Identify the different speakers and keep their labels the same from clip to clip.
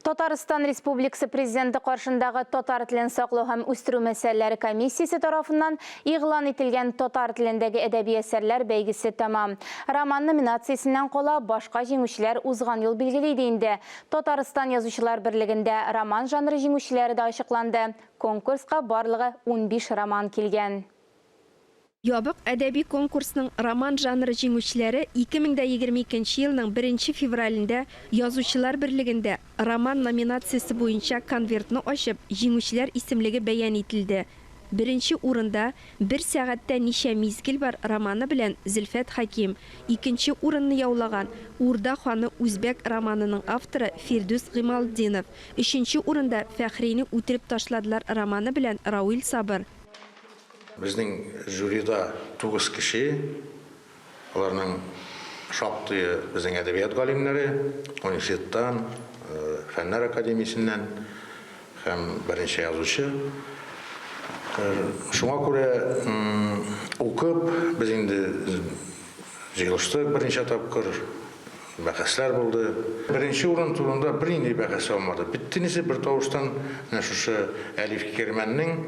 Speaker 1: Татарстан Республикасы Президенты каршындагы татар телен саклау һәм үстерү мәсьәләләре комиссиясе тарафыннан игълан ителгән татар телендәге әдәби әсәрләр бәйгесе тәмам. Роман номинациясеннән кала, башка җиңүчеләр узган ел билгеле иде инде. Татарстан Язучылар берлегендә роман жанры җиңүчеләре дә ачыкланды. Конкурска барлыгы 15 роман килгән.
Speaker 2: Ябык әдәби конкурсның роман жанры җиңүчеләре 2022 нче елның беренче февралендә Язучылар берлегендә Роман номинациясе буенча конвертны ачып, җиңүчеләр исемлеге бәян ителде. Беренче урында Бер сәгатьтә ничә мизгел бар романы белән Зөлфәт Хәким, икенче урынны яулаган Урда ханы Үзбәк романының авторы Фирдүс Гыймалтдинов, өченче урында Фәхрине үтереп ташладылар романы белән Рауил Сабыр.
Speaker 3: Безнең жюрида тугыз кеше, аларның шактые безнең әдәбият галимнәре, университеттан, Фәннәр академиясеннән һәм берничә язучы. Шуңа күрә укып, без инде җыелыштык берничә тапкыр, бәхәсләр булды. Беренче урын турында бернинди бәхәс алмады. Бөтенесе бертавыштан менә шушы Әлиф Кирмәннең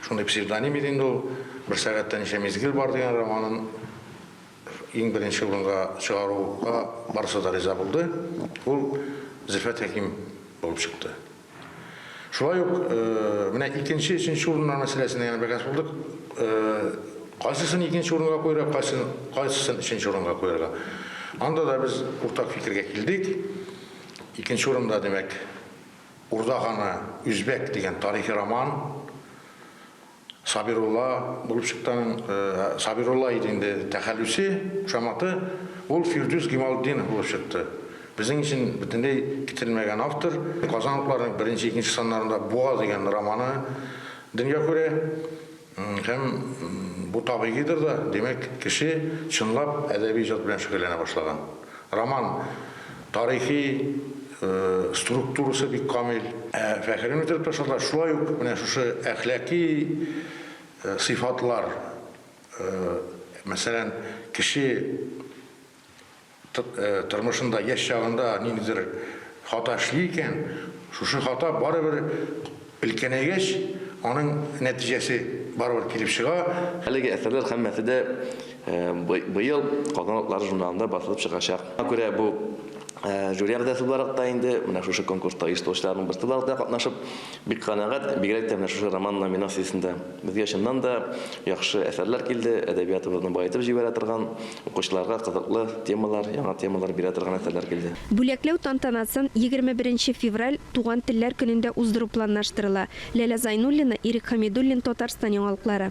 Speaker 3: Шундый псевдоним иде инде ул. Бер сәгатьтә ничә мизгел бар дигән романын иң беренче урынга чыгаруга барысы да риза булды. Ул Зөлфәт Хәким булып чыкты. Шулай ук менә икенче, өченче урыннар мәсьәләсендә генә бәхәс булдык. Кайсысын икенче урынга куярга, кайсын, кайсысын өченче урынга куярга. Анда да без уртак фикергә килдек. Икенче урында, димәк, Урда ханы Үзбәк дигән тарихи роман Сабирулла булып чыкты аның. Сабирулла иде инде тәхәллүсе, кушаматы. Ул Фирдүс Гималтдинов булып чыкты. Безнең өчен бөтенләй көтелмәгән автор. Казан утларының беренче, икенче саннарында Буа дигән романы дөнья күрә. Һәм бу табигыйдыр да, димәк, кеше чынлап әдәби иҗат белән шөгыльләнә башлаган. Роман тарихи структурасы бик камил. Ә Фәхрине үтереп ташладылар. Шулай ук менә шушы әхлаки сыйфатлар, мәсәлән, кеше Тормышында яшь чагында ниндидер хата эшли икән, шушы хата барыбер өлкәнәйгәч, аның нәтиҗәсе барыбер килеп чыга.
Speaker 4: Әлеге әсәрләр һәммәсе дә быел Казан утлары журналында басылып чыгачак. Шуңа күрә бу жюри әгъзасы буларак та инде, менә шушы конкурста оештыручыларның берсе буларак та катнашып, бик канәгать, бигрәк тә менә шушы роман номинациясендә. Безгә чыннан да яхшы әсәрләр килде, әдәбиятыбызны баетып җибәрә торган, Укучыларга кызыклы темалар, яңа темалар бирә торган әсәрләр килде.
Speaker 2: Бүләкләү тантанасын 21 февраль, Туган телләр көнендә уздыру планлаштырыла. Ләлә Зайнуллина, Ирек Хәмидуллин, Татарстан яңалыклары.